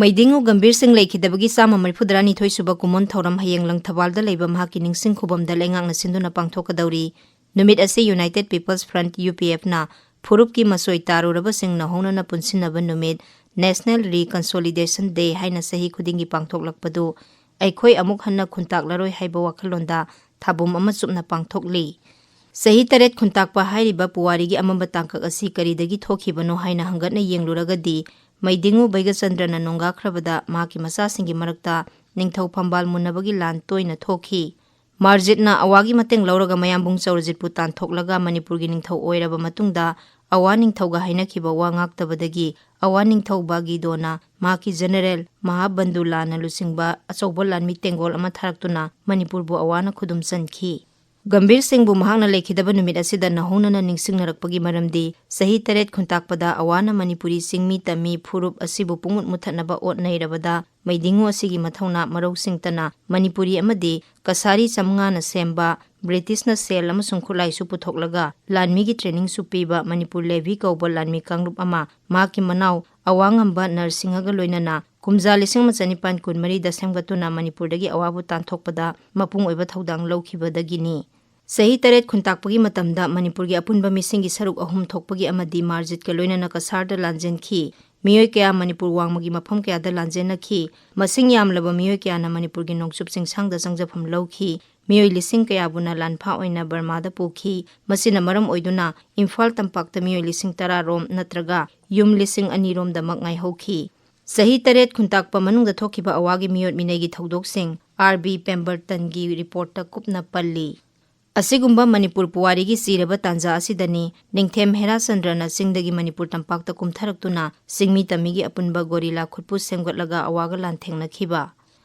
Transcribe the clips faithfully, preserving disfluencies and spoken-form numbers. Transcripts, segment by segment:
ꯃꯩꯗꯤꯡꯉꯨ ꯒꯝꯚꯤꯔ ꯁꯤꯡ ꯂꯩꯈꯤꯗꯕꯒꯤ ꯆꯥꯝꯃ ꯃꯔꯤꯐꯨꯇꯔꯥꯅꯤꯊꯣꯏ ꯁꯨꯕ ꯀꯨꯝꯑꯣꯟ ꯊꯧꯔꯝ ꯍꯌꯦꯡ ꯂꯪꯊꯕꯥꯜꯗ ꯂꯩꯕ ꯃꯍꯥꯛꯀꯤ ꯅꯤꯡꯁꯤꯡ ꯈꯨꯕꯝꯗ ꯂꯩꯉꯥꯛꯅ ꯁꯤꯟꯗꯨꯅ ꯄꯥꯡꯊꯣꯛꯀꯗꯧꯔꯤ꯫ ꯅꯨꯃꯤꯠ ꯑꯁꯤ United People's Front, U P F, ꯅ ꯐꯨꯔꯨꯞꯀꯤ ꯃꯆꯣꯏ ꯇꯥꯔꯨꯔꯕꯁꯤꯡ ꯅꯧꯍꯧꯅꯅ ꯄꯨꯟꯁꯤꯟꯅꯕ ꯅꯨꯃꯤꯠ, National Reconciliation Day ꯍꯥꯏꯅ ꯆꯍꯤ ꯈꯨꯗꯤꯡꯒꯤ ꯄꯥꯡꯊꯣꯛꯂꯛꯄꯗꯨ ꯑꯩꯈꯣꯏ ꯑꯃꯨꯛ ꯍꯟꯅ ꯈꯨꯟꯇꯥꯛꯂꯔꯣꯏ ꯍꯥꯏꯕ ꯋꯥꯈꯜꯂꯣꯟꯗ ꯊꯥꯕꯨꯝ ꯑꯃ ꯆꯨꯞꯅ ꯄꯥꯡꯊꯣꯛꯂꯤ꯫ ꯆꯍꯤ ꯇꯔꯦꯠ ꯈꯨꯟꯇꯥꯛꯄ ꯍꯥꯏꯔꯤꯕ ꯄꯨꯋꯥꯔꯤꯒꯤ ꯑꯃꯝꯕ ꯇꯥꯡꯀꯛ ꯑꯁꯤ ꯀꯔꯤꯗꯒꯤ ꯊꯣꯛꯈꯤꯕꯅꯣ ꯍꯥꯏꯅ ꯍꯪꯒꯠꯅ ꯌꯦꯡꯂꯨꯔꯒꯗꯤ, ꯃꯩꯗꯤꯡꯉꯨ ꯕꯩꯒꯆꯟꯗ꯭ꯔꯅ ꯅꯣꯡꯒꯥꯈ꯭ꯔꯕꯗ ꯃꯍꯥꯛꯀꯤ ꯃꯆꯥꯁꯤꯡꯒꯤ ꯃꯔꯛꯇ ꯅꯤꯡꯊꯧ ꯐꯝꯕꯥꯜ ꯃꯨꯟꯅꯕꯒꯤ ꯂꯥꯟ ꯇꯣꯏꯅ ꯊꯣꯛꯈꯤ꯫ ꯃꯥꯔꯖꯤꯠꯅ ꯑꯋꯥꯒꯤ ꯃꯇꯦꯡ ꯂꯧꯔꯒ ꯃꯌꯥꯝꯕꯨꯡ ꯆꯧꯔꯖꯤꯠꯄꯨ ꯇꯥꯟꯊꯣꯛꯂꯒ ꯃꯅꯤꯄꯨꯔꯒꯤ ꯅꯤꯡꯊꯧ ꯑꯣꯏꯔꯕ ꯃꯇꯨꯡꯗ, ꯑꯋꯥ ꯅꯤꯡꯊꯧꯒ ꯍꯥꯏꯅꯈꯤꯕ ꯋꯥ ꯉꯥꯛꯇꯕꯗꯒꯤ ꯑꯋꯥ ꯅꯤꯡꯊꯧ ꯕꯥꯒꯤꯗꯣꯅ ꯃꯍꯥꯛꯀꯤ ꯖꯦꯅꯦꯔꯦꯜ ꯃꯍꯥꯕꯟꯗꯨꯂꯥꯅ ꯂꯨꯆꯤꯡꯕ ꯑꯆꯧꯕ ꯂꯥꯟꯃꯤ ꯇꯦꯡꯒꯣꯜ ꯑꯃ ꯊꯥꯔꯛꯇꯨꯅ ꯃꯅꯤꯄꯨꯔꯕꯨ ꯑꯋꯥꯅ ꯈꯨꯗꯨꯝ ꯆꯟꯈꯤ꯫ ꯒꯝꯚꯤꯔ ꯁꯤꯡꯕꯨ ꯃꯍꯥꯛꯅ ꯂꯩꯈꯤꯗꯕ ꯅꯨꯃꯤꯠ ꯑꯁꯤꯗ ꯅꯧꯍꯧꯅꯅ ꯅꯤꯡꯁꯤꯡꯅꯔꯛꯄꯒꯤ ꯃꯔꯝꯗꯤ, ꯆꯍꯤ ꯇꯔꯦꯠ ꯈꯨꯟꯇꯥꯛꯄꯗ ꯑꯋꯥꯅ ꯃꯅꯤꯄꯨꯔꯤ ꯆꯤꯡꯃꯤ ꯇꯝꯃꯤ ꯐꯨꯔꯨꯞ ꯑꯁꯤꯕꯨ ꯄꯨꯡꯃꯨꯠ ꯃꯨꯠꯊꯠꯅꯕ ꯑꯣꯠ ꯅꯩꯔꯕꯗ, ꯃꯩꯗꯤꯡꯉꯨ ꯑꯁꯤꯒꯤ ꯃꯊꯧꯅꯥ ꯃꯔꯧꯁꯤꯡꯇꯅ ꯃꯅꯤꯄꯨꯔꯤ ꯑꯃꯗꯤ ꯀꯁꯥꯔꯤ ꯆꯥꯃꯉꯥꯅ ꯁꯦꯝꯕ, ꯕ꯭ꯔꯤꯇꯤꯁꯅ ꯁꯦꯜ ꯑꯃꯁꯨꯡ ꯈꯨꯠꯂꯥꯏꯁꯨ ꯄꯨꯊꯣꯛꯂꯒ ꯂꯥꯟꯃꯤꯒꯤ ꯇ꯭ꯔꯦꯅꯤꯡꯁꯨ ꯄꯤꯕ ꯃꯅꯤꯄꯨꯔ ꯂꯦꯚꯤ ꯀꯧꯕ ꯂꯥꯟꯃꯤ ꯀꯥꯡꯂꯨꯞ ꯑꯃ ꯃꯍꯥꯛꯀꯤ ꯃꯅꯥꯎ ꯑꯋꯥꯉꯝꯕ ꯅꯔꯁꯤꯡꯍꯒ ꯂꯣꯏꯅꯅ ꯀꯨꯝꯖꯥ ꯂꯤꯁꯤꯡ ꯑꯃ ꯆꯅꯤꯄꯥꯟ ꯀꯨꯟꯃꯔꯤꯗ ꯁꯦꯝꯒꯠꯇꯨꯅ ꯃꯅꯤꯄꯨꯔꯗꯒꯤ ꯑꯋꯥꯕꯨ ꯇꯥꯟꯊꯣꯛꯄꯗ ꯃꯄꯨꯡ ꯑꯣꯏꯕ ꯊꯧꯗꯥꯡ ꯂꯧꯈꯤꯕꯗꯒꯤꯅꯤ꯫ ꯆꯍꯤ ꯇꯔꯦꯠ ꯈꯨꯟꯇꯥꯛꯄꯒꯤ ꯃꯇꯝꯗ ꯃꯅꯤꯄꯨꯔꯒꯤ ꯑꯄꯨꯟꯕ ꯃꯤꯁꯤꯡꯒꯤ ꯁꯔꯨꯛ ꯑꯍꯨꯝ ꯊꯣꯛꯄꯒꯤ ꯑꯃꯗꯤ ꯃꯥꯔꯖꯤꯠꯀ ꯂꯣꯏꯅꯅ ꯀꯁꯥꯔꯗ ꯂꯥꯟꯖꯦꯟꯈꯤ꯫ ꯃꯤꯑꯣꯏ ꯀꯌꯥ ꯃꯅꯤꯄꯨꯔ ꯋꯥꯡꯃꯒꯤ ꯃꯐꯝ ꯀꯌꯥꯗ ꯂꯥꯟꯖꯦꯟꯅꯈꯤ꯫ ꯃꯁꯤꯡ ꯌꯥꯝꯂꯕ ꯃꯤꯑꯣꯏ ꯀꯌꯥꯅ ꯃꯅꯤꯄꯨꯔꯒꯤ ꯅꯣꯡꯆꯨꯞ ꯆꯤꯡꯁꯥꯡꯗ ꯆꯪꯖꯐꯝ ꯂꯧꯈꯤ꯫ ꯃꯤꯑꯣꯏ ꯂꯤꯁꯤꯡ ꯀꯌꯥꯕꯨꯅ ꯂꯥꯟꯐꯥ ꯑꯣꯏꯅ ꯕꯔꯃꯥꯗ ꯄꯨꯈꯤ꯫ ꯃꯁꯤꯅ ꯃꯔꯝ ꯑꯣꯏꯗꯨꯅ ꯏꯝꯐꯥꯜ ꯇꯝꯄꯥꯛꯇ ꯃꯤꯑꯣꯏ ꯂꯤꯁꯤꯡ ꯇꯔꯥ ꯔꯣꯝ ꯅꯠꯇ꯭ꯔꯒ ꯌꯨꯝ ꯂꯤꯁꯤꯡ ꯑꯅꯤ ꯔꯣꯝꯗꯃꯛ ꯉꯥꯏꯍꯧꯈꯤ꯫ ꯆꯍꯤ ꯇꯔꯦꯠ ꯈꯨꯟꯇꯥꯛꯄ ꯃꯅꯨꯡꯗ ꯊꯣꯛꯈꯤꯕ ꯑꯋꯥꯒꯤ ꯃꯤꯑꯣꯠ ꯃꯤꯅꯩꯒꯤ ꯊꯧꯗꯣꯛꯁꯤꯡ R B Pembertonꯒꯤ ꯔꯤꯄꯣꯔꯠꯇ ꯀꯨꯞꯅ ꯄꯜꯂꯤ꯫ ꯑꯁꯤꯒꯨꯝꯕ ꯃꯅꯤꯄꯨꯔ ꯄꯨꯋꯥꯔꯤꯒꯤ ꯆꯤꯔꯕ ꯇꯥꯟꯖꯥ ꯑꯁꯤꯗꯅꯤ ꯅꯤꯡꯊꯦꯝ ꯍꯦꯔꯥꯆꯟꯗ꯭ꯔꯅ ꯆꯤꯡꯗꯒꯤ ꯃꯅꯤꯄꯨꯔ ꯇꯝꯄꯥꯛꯇ ꯀꯨꯝꯊꯔꯛꯇꯨꯅ ꯆꯤꯡꯃꯤ ꯇꯝꯃꯤꯒꯤ ꯑꯄꯨꯟꯕ ꯒꯣꯔꯤꯂꯥ ꯈꯨꯠꯄꯨ ꯁꯦꯝꯒꯠꯂꯒ ꯑꯋꯥꯒ ꯂꯥꯟꯊꯦꯡꯅꯈꯤꯕ꯫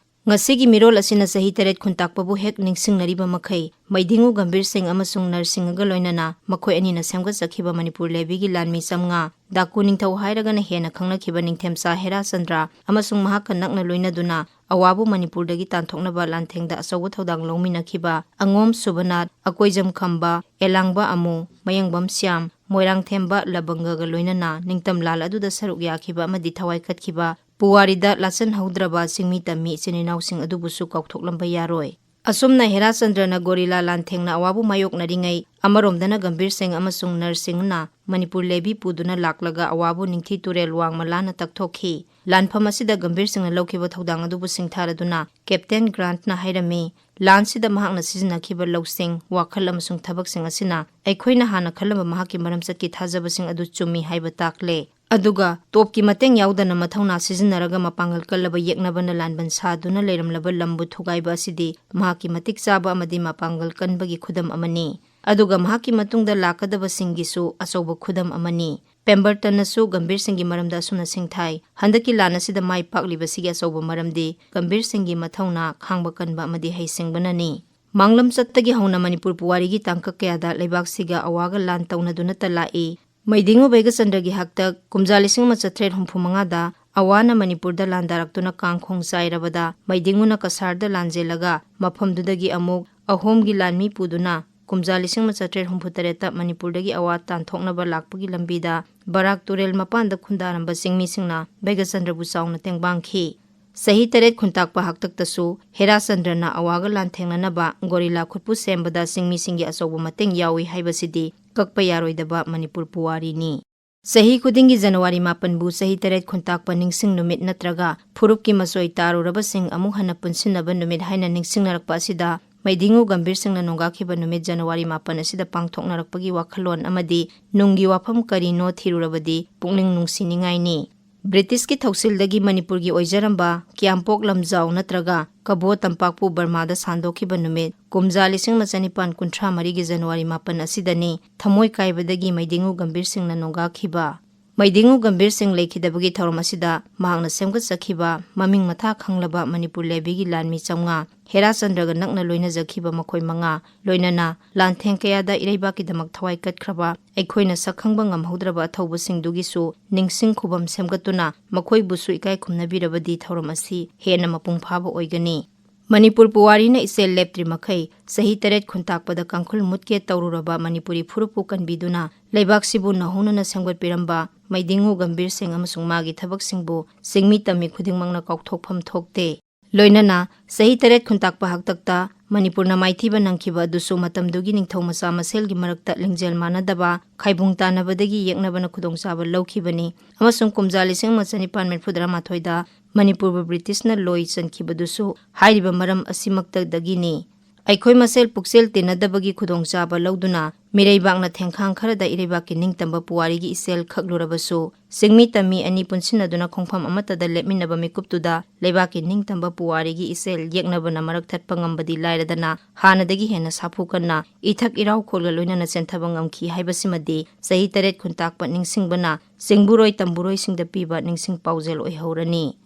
ꯉꯁꯤꯒꯤ ꯃꯤꯔꯣꯜ ꯑꯁꯤꯅ ꯆꯍꯤ ꯇꯔꯦꯠ ꯈꯨꯟꯇꯥꯛꯄꯕꯨ ꯍꯦꯛ ꯅꯤꯡꯁꯤꯡꯅꯔꯤꯕ ꯃꯈꯩ, ꯃꯩꯗꯤꯡꯉꯨ ꯒꯝꯚꯤꯔ ꯁꯤꯡ ꯑꯃꯁꯨꯡ ꯅꯔꯁꯤꯡꯍꯒ ꯂꯣꯏꯅꯅ ꯃꯈꯣꯏ ꯑꯅꯤꯅ ꯁꯦꯝꯒꯠꯆꯈꯤꯕ ꯃꯅꯤꯄꯨꯔ ꯂꯦꯚꯤꯒꯤ ꯂꯥꯟꯃꯤ ꯆꯥꯃꯉꯥ, ꯗꯥꯀꯨ ꯅꯤꯡꯊꯧ ꯍꯥꯏꯔꯒꯅ ꯍꯦꯟꯅ ꯈꯪꯅꯈꯤꯕ ꯅꯤꯡꯊꯦꯝꯆꯥ ꯍꯦꯔꯥꯆꯟꯗ꯭ꯔ ꯑꯃꯁꯨꯡ ꯃꯍꯥꯛꯀ ꯅꯛꯅ ꯂꯣꯏꯅꯗꯨꯅ ꯑꯋꯥꯕꯨ ꯃꯅꯤꯄꯨꯔꯗꯒꯤ ꯇꯥꯟꯊꯣꯛꯅꯕ ꯂꯥꯟꯊꯦꯡꯗ ꯑꯆꯧꯕ ꯊꯧꯗꯥꯡ ꯂꯧꯃꯤꯟꯅꯈꯤꯕ ꯑꯉꯣꯝ ꯁꯨꯕꯅꯥꯊ, ꯑꯀꯣꯏꯖꯝ ꯈꯝꯕ, ꯑꯦꯂꯥꯡꯕ ꯑꯃꯨ, ꯃꯌꯦꯡꯕꯝ ꯁ꯭ꯌꯥꯝ, ꯃꯣꯏꯔꯥꯡꯊꯦꯝꯕ ꯂꯕꯪꯒꯒ ꯂꯣꯏꯅꯅ ꯅꯤꯡꯇꯝ ꯂꯥꯜ ꯑꯗꯨꯗ ꯁꯔꯨꯛ ꯌꯥꯈꯤꯕ ꯑꯃꯗꯤ ꯊꯋꯥꯏ ꯀꯠꯈꯤꯕ ꯄꯨꯋꯥꯔꯤꯗ ꯂꯥꯠꯆꯟꯍꯧꯗ꯭ꯔꯕ ꯆꯤꯡꯃꯤ ꯇꯝꯃꯤ ꯏꯆꯤꯟ ꯏꯅꯥꯎꯁꯤꯡ ꯑꯗꯨꯕꯨꯁꯨ ꯀꯥꯎꯊꯣꯛꯂꯝꯕ ꯌꯥꯔꯣꯏ꯫ ꯑꯁꯨꯝꯅ ꯍꯦꯔꯥ ꯆꯟꯗ꯭ꯔꯅ ꯒꯣꯔꯤꯂꯥ ꯂꯥꯟꯊꯦꯡꯅ ꯑꯋꯥꯕ ꯃꯥꯌꯣꯛꯅꯔꯤꯉꯩ, ꯑꯃꯔꯣꯝꯗꯅ ꯒꯝꯚꯤꯔ ꯁꯤꯡ ꯑꯃꯁꯨꯡ ꯅꯔ ꯁꯤꯡꯅ ꯃꯅꯤꯄꯨꯔ ꯂꯦꯚꯤ ꯄꯨꯗꯨꯅ ꯂꯥꯛꯂꯒ ꯑꯋꯥꯕꯨ ꯅꯤꯡꯊꯤ ꯇꯨꯔꯦꯜ ꯋꯥꯡꯃ ꯂꯥꯟꯅ ꯇꯛꯊꯣꯛꯈꯤ꯫ ꯂꯥꯟꯐꯝ ꯑꯁꯤꯗ ꯒꯝꯚꯤꯔ ꯁꯤꯡꯅ ꯂꯧꯈꯤꯕ ꯊꯧꯗꯥꯡ ꯑꯗꯨꯕꯨ ꯁꯤꯡꯊꯥꯔꯗꯨꯅ ꯀꯦꯞꯇꯦꯟ ꯒ꯭ꯔꯥꯟꯠꯅ ꯍꯥꯏꯔꯝꯃꯤ, ꯂꯥꯟꯁꯤꯗ ꯃꯍꯥꯛꯅ ꯁꯤꯖꯤꯟꯅꯈꯤꯕ ꯂꯧꯁꯤꯡ, ꯋꯥꯈꯜ ꯑꯃꯁꯨꯡ ꯊꯕꯛꯁꯤꯡ ꯑꯁꯤꯅ ꯑꯩꯈꯣꯏꯅ ꯍꯥꯟꯅ ꯈꯜꯂꯝꯕ ꯃꯍꯥꯛꯀꯤ ꯃꯔꯝꯆꯠꯀꯤ ꯊꯥꯖꯕꯁꯤꯡ ꯑꯗꯨ ꯆꯨꯝꯃꯤ ꯍꯥꯏꯕ ꯇꯥꯛꯂꯦ꯫ ꯑꯗꯨꯒ ꯇꯣꯞꯀꯤ ꯃꯇꯦꯡ ꯌꯥꯎꯗꯅ ꯃꯊꯧꯅꯥ ꯁꯤꯖꯤꯟꯅꯔꯒ ꯃꯄꯥꯡꯒꯜ ꯀꯜꯂꯕ ꯌꯦꯛꯅꯕꯅ ꯂꯥꯟꯕꯟ ꯁꯥꯗꯨꯅ ꯂꯩꯔꯝꯂꯕ ꯂꯝꯕꯨ ꯊꯨꯒꯥꯏꯕ ꯑꯁꯤꯗꯤ ꯃꯍꯥꯛꯀꯤ ꯃꯇꯤꯛ ꯆꯥꯕ ꯑꯃꯗꯤ ꯃꯄꯥꯡꯒꯜ ꯀꯟꯕꯒꯤ ꯈꯨꯗꯝ ꯑꯃꯅꯤ꯫ ꯑꯗꯨꯒ ꯃꯍꯥꯛꯀꯤ ꯃꯇꯨꯡꯗ ꯂꯥꯛꯀꯗꯕꯁꯤꯡꯒꯤꯁꯨ ꯑꯆꯧꯕ ꯈꯨꯗꯝ ꯑꯃꯅꯤ꯫ ꯄꯦꯝꯕꯔꯇꯟꯅꯁꯨ ꯒꯝꯚꯤꯔ ꯁꯤꯡꯒꯤ ꯃꯔꯝꯗ ꯑꯁꯨꯝꯅ ꯁꯤꯡꯊꯥꯏ, ꯍꯟꯗꯛꯀꯤ ꯂꯥꯟ ꯑꯁꯤꯗ ꯃꯥꯏ ꯄꯥꯛꯂꯤꯕꯁꯤꯒꯤ ꯑꯆꯧꯕ ꯃꯔꯝꯗꯤ ꯒꯝꯚꯤꯔ ꯁꯤꯡꯒꯤ ꯃꯊꯧꯅꯥ, ꯈꯥꯡꯕ ꯀꯟꯕ ꯑꯃꯗꯤ ꯍꯩꯁꯤꯡꯕꯅꯅꯤ꯫ ꯃꯥꯡꯂꯝ ꯆꯠꯇꯒꯤ ꯍꯧꯅ ꯃꯅꯤꯄꯨꯔ ꯄꯨꯋꯥꯔꯤꯒꯤ ꯇꯥꯡꯀꯛ ꯀꯌꯥꯗ ꯂꯩꯕꯥꯛꯁꯤꯒ ꯑꯋꯥꯒ ꯂꯥꯟ ꯇꯧꯅꯗꯨꯅꯇ ꯂꯥꯛꯏ꯫ ꯃꯩꯗꯤꯡꯉꯨ ꯕꯩꯒꯆꯟꯗ꯭ꯔꯒꯤ ꯍꯥꯛꯇꯛ ꯀꯨꯝꯖꯥ ꯂꯤꯁꯤꯡ ꯑꯃ ꯆꯥꯇ꯭ꯔꯦꯠ ꯍꯨꯝꯐꯨ ꯃꯉꯥꯗ ꯑꯋꯥꯅ ꯃꯅꯤꯄꯨꯔꯗ ꯂꯥꯟꯗꯥꯔꯛꯇꯨꯅ ꯀꯥꯡꯈꯣꯡ ꯆꯥꯏꯔꯕꯗ ꯃꯩꯗꯤꯡꯉꯨꯅ ꯀꯁꯥꯔꯗ ꯂꯥꯟꯖꯦꯜꯂꯒ ꯃꯐꯝꯗꯨꯗꯒꯤ ꯑꯃꯨꯛ ꯑꯍꯣꯝꯒꯤ ꯂꯥꯟꯃꯤ ꯄꯨꯗꯨꯅ ꯀꯨꯝꯖꯥ ꯂꯤꯁꯤꯡ ꯑꯃ ꯆꯥꯇ꯭ꯔꯦꯠ ꯍꯨꯝꯐꯨ ꯇꯔꯦꯠꯇ ꯃꯅꯤꯄꯨꯔꯗꯒꯤ ꯑꯋꯥ ꯇꯥꯟꯊꯣꯛꯅꯕ ꯂꯥꯛꯄꯒꯤ ꯂꯝꯕꯤꯗ ꯕꯔꯥꯛ ꯇꯨꯔꯦꯜ ꯃꯄꯥꯟꯗ ꯈꯨꯟꯗꯥꯔꯝꯕ ꯆꯤꯡꯃꯤꯁꯤꯡꯅ ꯕꯩꯒꯆꯟꯗ꯭ꯔꯕꯨ ꯆꯥꯎꯅ ꯇꯦꯡꯕꯥꯡꯈꯤ꯫ ꯆꯍꯤ ꯇꯔꯦꯠ ꯈꯨꯟꯇꯥꯛꯄ ꯍꯥꯛꯇꯛꯇꯁꯨ ꯍꯦꯔꯥꯆꯟꯗ꯭ꯔꯅ ꯑꯋꯥꯒ ꯂꯥꯟꯊꯦꯡꯅꯅꯕ ꯒꯣꯔꯤꯂꯥ ꯈꯨꯠꯄꯨ ꯁꯦꯝꯕꯗ ꯆꯤꯡꯃꯤꯁꯤꯡꯒꯤ ꯑꯆꯧꯕ ꯃꯇꯦꯡ ꯌꯥꯎꯏ ꯍꯥꯏꯕꯁꯤꯗꯤ ꯀꯛꯄ ꯌꯥꯔꯣꯏꯗꯕ ꯃꯅꯤꯄꯨꯔ ꯄꯨꯋꯥꯔꯤꯅꯤ꯫ ꯆꯍꯤ ꯈꯨꯗꯤꯡꯒꯤ ꯖꯅꯋꯥꯔꯤ ꯃꯥꯄꯟꯕꯨ ꯆꯍꯤ ꯇꯔꯦꯠ ꯈꯨꯟꯇꯥꯛꯄ ꯅꯤꯡꯁꯤꯡ ꯅꯨꯃꯤꯠ ꯅꯠꯇ꯭ꯔꯒ ꯐꯨꯔꯨꯞꯀꯤ ꯃꯆꯣꯏ ꯇꯥꯔꯨꯔꯕꯁꯤꯡ ꯑꯃꯨꯛ ꯍꯟꯅ ꯄꯨꯟꯁꯤꯟꯅꯕ ꯅꯨꯃꯤꯠ ꯍꯥꯏꯅ ꯅꯤꯡꯁꯤꯡꯅꯔꯛꯄ ꯑꯁꯤꯗ ꯃꯩꯗꯤꯡꯉꯨ ꯒꯝꯚꯤꯔ ꯁꯤꯡꯅ ꯅꯣꯡꯒꯥꯈꯤꯕ ꯅꯨꯃꯤꯠ ꯖꯅꯋꯥꯔꯤ ꯃꯥꯄꯟ ꯑꯁꯤꯗ ꯄꯥꯡꯊꯣꯛꯅꯔꯛꯄꯒꯤ ꯋꯥꯈꯜꯂꯣꯟ ꯑꯃꯗꯤ ꯅꯨꯡꯒꯤ ꯋꯥꯐꯝ ꯀꯔꯤꯅꯣ ꯊꯤꯔꯨꯔꯕꯗꯤ ꯄꯨꯛꯅꯤꯡ ꯅꯨꯡꯁꯤꯅꯤꯡꯉꯥꯏꯅꯤ꯫ ꯕ꯭ꯔꯤꯇꯤꯁꯀꯤ ꯊꯧꯁꯤꯜꯗꯒꯤ ꯃꯅꯤꯄꯨꯔꯒꯤ ꯑꯣꯏꯖꯔꯝꯕ ꯀꯤꯌꯥꯝꯄꯣꯛ ꯂꯝꯖꯥꯎ ꯅꯠꯇ꯭ꯔꯒ ꯀꯕꯣ ꯇꯝꯄꯥꯛꯄꯨ ꯕꯔꯃꯥꯗ ꯁꯥꯟꯗꯣꯛꯈꯤꯕ ꯅꯨꯃꯤꯠ ꯀꯨꯝꯖꯥ ꯂꯤꯁꯤꯡ ꯑꯃ ꯆꯅꯤꯄꯥꯟ ꯀꯨꯟꯊ꯭ꯔꯥ ꯃꯔꯤꯒꯤ ꯖꯅꯋꯥꯔꯤ ꯃꯥꯄꯟ ꯑꯁꯤꯗꯅꯤ ꯊꯃꯣꯏ ꯀꯥꯏꯕꯗꯒꯤ ꯃꯩꯗꯤꯡꯉꯨ ꯒꯝꯚꯤꯔ ꯁꯤꯡꯅ ꯅꯣꯡꯒꯥꯈꯤꯕ꯫ ꯃꯩꯗꯤꯡꯉꯨ ꯒꯝꯚꯤꯔ ꯁꯤꯡ ꯂꯩꯈꯤꯗꯕꯒꯤ ꯊꯧꯔꯝ ꯑꯁꯤꯗ ꯃꯍꯥꯛꯅ ꯁꯦꯝꯒꯠꯆꯈꯤꯕ ꯃꯃꯤꯡ ꯃꯊꯥ ꯈꯪꯂꯕ ꯃꯅꯤꯄꯨꯔ ꯂꯦꯚꯤꯒꯤ ꯂꯥꯟꯃꯤ ꯆꯥꯝꯃꯉꯥ, ꯍꯦꯔꯥꯆꯟꯗ꯭ꯔꯒ ꯅꯛꯅ ꯂꯣꯏꯅꯖꯈꯤꯕ ꯃꯈꯣꯏ ꯃꯉꯥ, ꯂꯣꯏꯅꯅ ꯂꯥꯟꯊꯦꯡ ꯀꯌꯥꯗ ꯏꯔꯩꯕꯥꯛꯀꯤꯗꯃꯛ ꯊꯋꯥꯏ ꯀꯠꯈ꯭ꯔꯕ ꯑꯩꯈꯣꯏꯅ ꯁꯛꯈꯪꯕ ꯉꯝꯍꯧꯗ꯭ꯔꯕ ꯑꯊꯧꯕꯁꯤꯡꯗꯨꯒꯤꯁꯨ ꯅꯤꯡꯁꯤꯡ ꯈꯨꯕꯝ ꯁꯦꯝꯒꯠꯇꯨꯅ ꯃꯈꯣꯏꯕꯨꯁꯨ ꯏꯀꯥꯏ ꯈꯨꯝꯅꯕꯤꯔꯕꯗꯤ ꯊꯧꯔꯝ ꯑꯁꯤ ꯍꯦꯟꯅ ꯃꯄꯨꯡ ꯐꯥꯕ ꯑꯣꯏꯒꯅꯤ꯫ ꯃꯅꯤꯄꯨꯔ ꯄꯨꯋꯥꯔꯤꯅ ꯏꯆꯦꯜ ꯂꯦꯞꯇ꯭ꯔꯤ ꯃꯈꯩ ꯆꯍꯤ ꯇꯔꯦꯠ ꯈꯨꯟꯇꯥꯛꯄꯗ ꯀꯥꯡꯈꯨꯜ ꯃꯨꯠꯀꯦ ꯇꯧꯔꯨꯔꯕ ꯃꯅꯤꯄꯨꯔꯤ ꯐꯨꯔꯨꯞꯄꯨ ꯀꯟꯕꯤꯗꯨꯅ ꯂꯩꯕꯥꯛꯁꯤꯕꯨ ꯅꯧꯍꯧꯅꯅ ꯁꯦꯝꯒꯠꯄꯤꯔꯝꯕ ꯃꯩꯗꯤꯡꯉꯨ ꯒꯝꯚꯤꯔ ꯁꯤꯡ ꯑꯃꯁꯨꯡ ꯃꯥꯒꯤ ꯊꯕꯛꯁꯤꯡꯕꯨ ꯆꯤꯡꯃꯤ ꯇꯝꯃꯤ ꯈꯨꯗꯤꯡꯃꯛꯅ ꯀꯥꯎꯊꯣꯛꯐꯝ ꯊꯣꯛꯇꯦ꯫ ꯂꯣꯏꯅꯅ ꯆꯍꯤ ꯇꯔꯦꯠ ꯈꯨꯟꯇꯥꯛꯄ ꯍꯥꯛꯇꯛꯇ ꯃꯅꯤꯄꯨꯔꯅ ꯃꯥꯏꯊꯤꯕ ꯅꯪꯈꯤꯕ ꯑꯗꯨꯁꯨ ꯃꯇꯝꯗꯨꯒꯤ ꯅꯤꯡꯊꯧ ꯃꯆꯥ ꯃꯁꯦꯜꯒꯤ ꯃꯔꯛꯇ ꯂꯤꯡꯖꯦꯜ ꯃꯥꯟꯅꯗꯕ, ꯈꯥꯏꯕꯨꯡ ꯇꯥꯟꯅꯕꯗꯒꯤ ꯌꯦꯛꯅꯕꯅ ꯈꯨꯗꯣꯡꯆꯥꯕ ꯂꯧꯈꯤꯕꯅꯤ ꯑꯃꯁꯨꯡ ꯀꯨꯝꯖꯥ ꯂꯤꯁꯤꯡ ꯑꯃ ꯆꯅꯤꯄꯥꯟ ꯃꯔꯤꯐꯨ ꯇꯔꯥꯃꯥꯊꯣꯏꯗ ꯃꯅꯤꯄꯨꯔꯕꯨ ꯕ꯭ꯔꯤꯇꯤꯁꯅ ꯂꯣꯏ ꯆꯟꯈꯤꯕꯗꯨꯁꯨ ꯍꯥꯏꯔꯤꯕ ꯃꯔꯝ ꯑꯁꯤꯃꯛꯇꯗꯒꯤꯅꯤ꯫ ꯑꯩꯈꯣꯏ ꯃꯁꯦꯜ ꯄꯨꯛꯆꯦꯜ ꯇꯤꯟꯅꯗꯕꯒꯤ ꯈꯨꯗꯣꯡꯆꯥꯕ ꯂꯧꯗꯨꯅ ꯃꯤꯔꯩꯕꯥꯛꯅ ꯊꯦꯡꯈꯥꯡ ꯈꯔꯗ ꯏꯔꯩꯕꯥꯛꯀꯤ ꯅꯤꯡꯇꯝꯕ ꯄꯨꯋꯥꯔꯤꯒꯤ ꯏꯆꯦꯜ ꯈꯛꯂꯨꯔꯕꯁꯨ, ꯆꯤꯡꯃꯤ ꯇꯝꯃꯤ ꯑꯅꯤ ꯄꯨꯟꯁꯤꯟꯅꯗꯨꯅ ꯈꯣꯡꯐꯝ ꯑꯃꯠꯇꯗ ꯂꯦꯞꯃꯤꯟꯅꯕ ꯃꯤꯀꯨꯞꯇꯨꯗ ꯂꯩꯕꯥꯛꯀꯤ ꯅꯤꯡꯇꯝꯕ ꯄꯨꯋꯥꯔꯤꯒꯤ ꯏꯆꯦꯜ ꯌꯦꯛꯅꯕꯅ ꯃꯔꯛ ꯊꯠꯄ ꯉꯝꯕꯗꯤ ꯂꯥꯏꯔꯗꯅ, ꯍꯥꯟꯅꯗꯒꯤ ꯍꯦꯟꯅ ꯁꯥꯐꯨ ꯀꯟꯅ ꯏꯊꯛ ꯏꯔꯥꯎꯈꯣꯜꯒ ꯂꯣꯏꯅꯅ ꯆꯦꯟꯊꯕ ꯉꯝꯈꯤ ꯍꯥꯏꯕꯁꯤꯃꯗꯤ ꯆꯍꯤ ꯇꯔꯦꯠ ꯈꯨꯟꯇꯥꯛꯄ ꯅꯤꯡꯁꯤꯡꯕꯅ ꯆꯤꯡꯕꯨꯔꯣꯏ ꯇꯝꯕꯨꯔꯣꯏꯁꯤꯡꯗ ꯄꯤꯕ ꯅꯤꯡꯁꯤꯡ ꯄꯥꯎꯖꯦꯜ ꯑꯣꯏꯍꯧꯔꯅꯤ꯫